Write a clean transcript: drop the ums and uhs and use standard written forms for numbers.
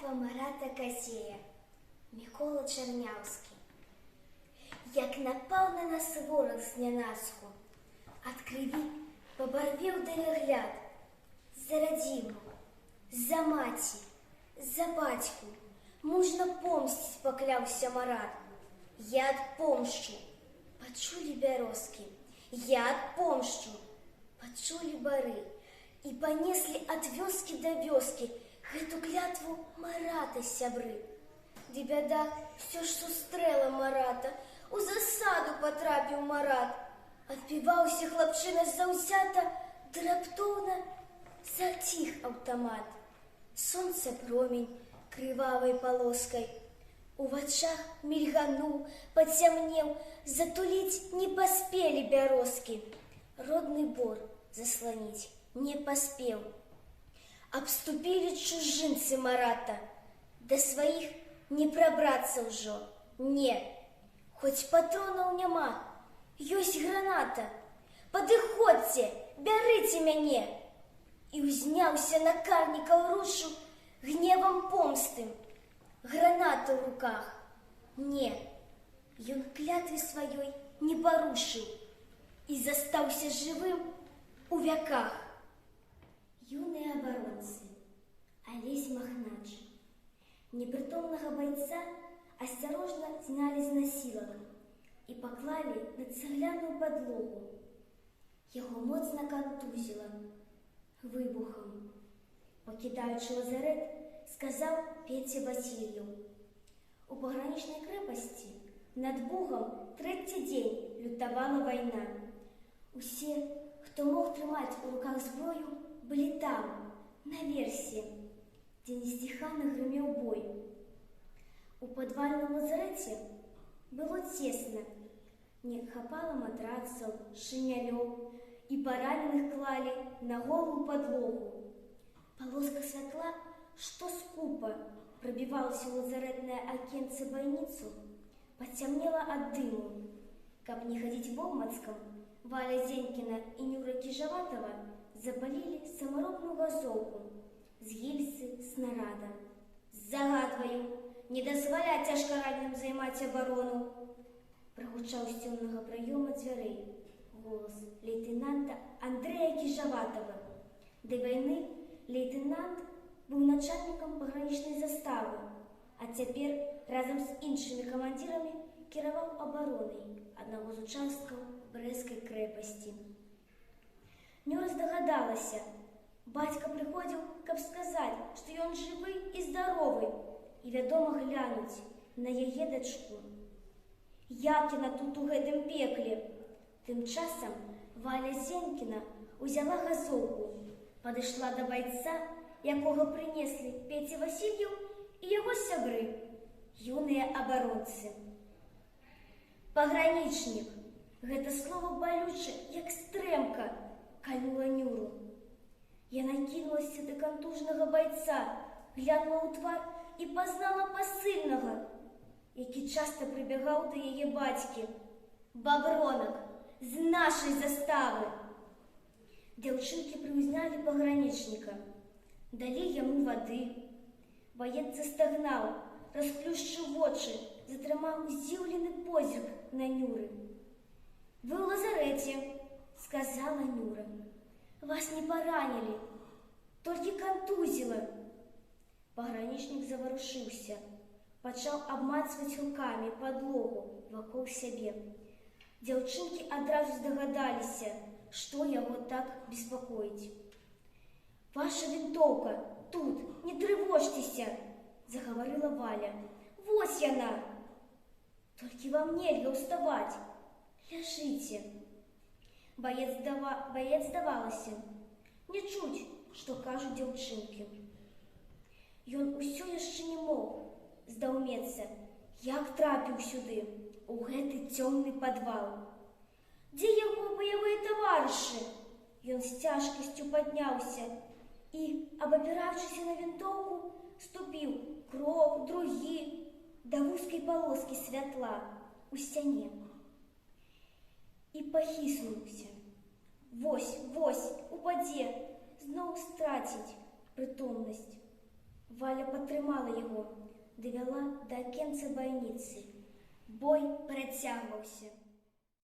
Клятва Марата Казея. Мікола Чарняўскі. Як напаў на нас вораг знянацку, ад крыві пабарвеў далягляд. За радзіму, за маці, за бацьку мужна помсціць пакляўся Марат. Я адпомшчу, пачулі бярозкі, я адпомшчу, пачулі бары і панеслі ад вёскі да вёскі гэту клятву Марата сябры. Ды бяда ўсё ж сустрэла Марата, у засаду патрапіў Марат. Адбіваўся хлапчына заўзята, ды раптоўна заціх аўтамат. Сонца промень крывавай палоскай у вачах мільгануў, пацямнеў, затуліць не паспелі бярозкі. Родны бор засланіць не паспеў. Абступілі чужынцы Марата, да сваіх не прабрацца ўжо. Не, хоць патронаў няма, ёсць граната. Падыходзьце, бярыце мяне. І ўзняўся на карнікаў рушу гневам помсты. Граната ў руках. Не, ён клятвы сваёй не парушыў і застаўся жывым у вяках. Юныя абаронцы. Алесь Махнач. Непрытомнага байца асцярожна знялі з насілак і паклалі на цагляную падлогу. Яго моцна кантузіла выбухам. Пакідаючы лазарэт, сказаў Пеця Васільеў. У пагранічнай крэпасці над Бугам трэці дзень лютавала вайна. Усе, хто мог трымаць у руках зброю, былі там, наверсе, дзе несціхана грымеў бой. У падвальным лазарэце было цесна. Не хапала матрацаў, шынялёў, і параненых клалі на голую падлогу. Палоска святла, што скупа прабівалася ў лазарэтнае акенцы байніцу, пацямнела ад дыму. Каб не хадзіць вобмацкам, Валя Зенькіна і Нюра Кіжаватава запалілі самаробную газоўку з гільзы снарада. «Загадваю не дазваляць цяжкараненым займаць абарону», — прагучаў з цёмнага праёма дзвярэй голас лейтэнанта Андрэя Кіжаватава. Да вайны лейтэнант быў начальнікам пагранічнай заставы, а цяпер разам з іншымі камандзірамі кіраваў абаронай аднаго з участкаў Брэсцкай крэпасці. Нюра здагадалася: бацька прыходзіў, каб сказаць, што ён жывы і здаровы, і, вядома, глянуць на яе дачку. Як яна тут у гэтым пекле? Тым часам Валя Зенькіна узяла газоўку, падышла да байца, якога прынеслі Пеця Васільеў і яго сябры, юныя абаронцы. «Пагранічнік!» Гэта слово балюча, як стрэмка, кальнула Нюру. Яна кінулася да кантужнага байца, глянула ў твар і пазнала пасыльнага, які часта прыбягаў да яе бацькі. Бабронак з нашай заставы. Дзяўчынкі прыўзнялі пагранічніка, далі яму вады. Баец застагнаў, расплюшчыў вочы, затрымаў здзіўлены позірк на Нюры. «Вы ў лазарэце», — сказала Нюра. «Вас не паранілі, толькі кантузіла». Пагранічнік заварушыўся, пачаў абмацваць рукамі падлогу вакол сябе. Дзяўчынкі адразу здагадаліся, што яго так беспакоіць. «Ваша вінтоўка тут, не трывожцеся», — загаварыла Валя. «Вось яна. Толькі вам нельга ўставаць. Ляжыце». Баец, здавалася, не чуць, што кажуць дзяўчынкі. Ён усё яшчэ не мог здаўмецца, як трапіў сюды, у гэты цёмны падвал. Дзе яго баявыя таварышы? Ён з цяжкасцю падняўся і, абапіраючыся на вінтоўку, ступіў крок, другі да вузкай палоскі святла у сцяне і пахіснуўся. Вось, вось, упадзе, зноў страціць прытомнасць. Валя падтрымала яго, давяла да акенца байніцы. Бой працягваўся.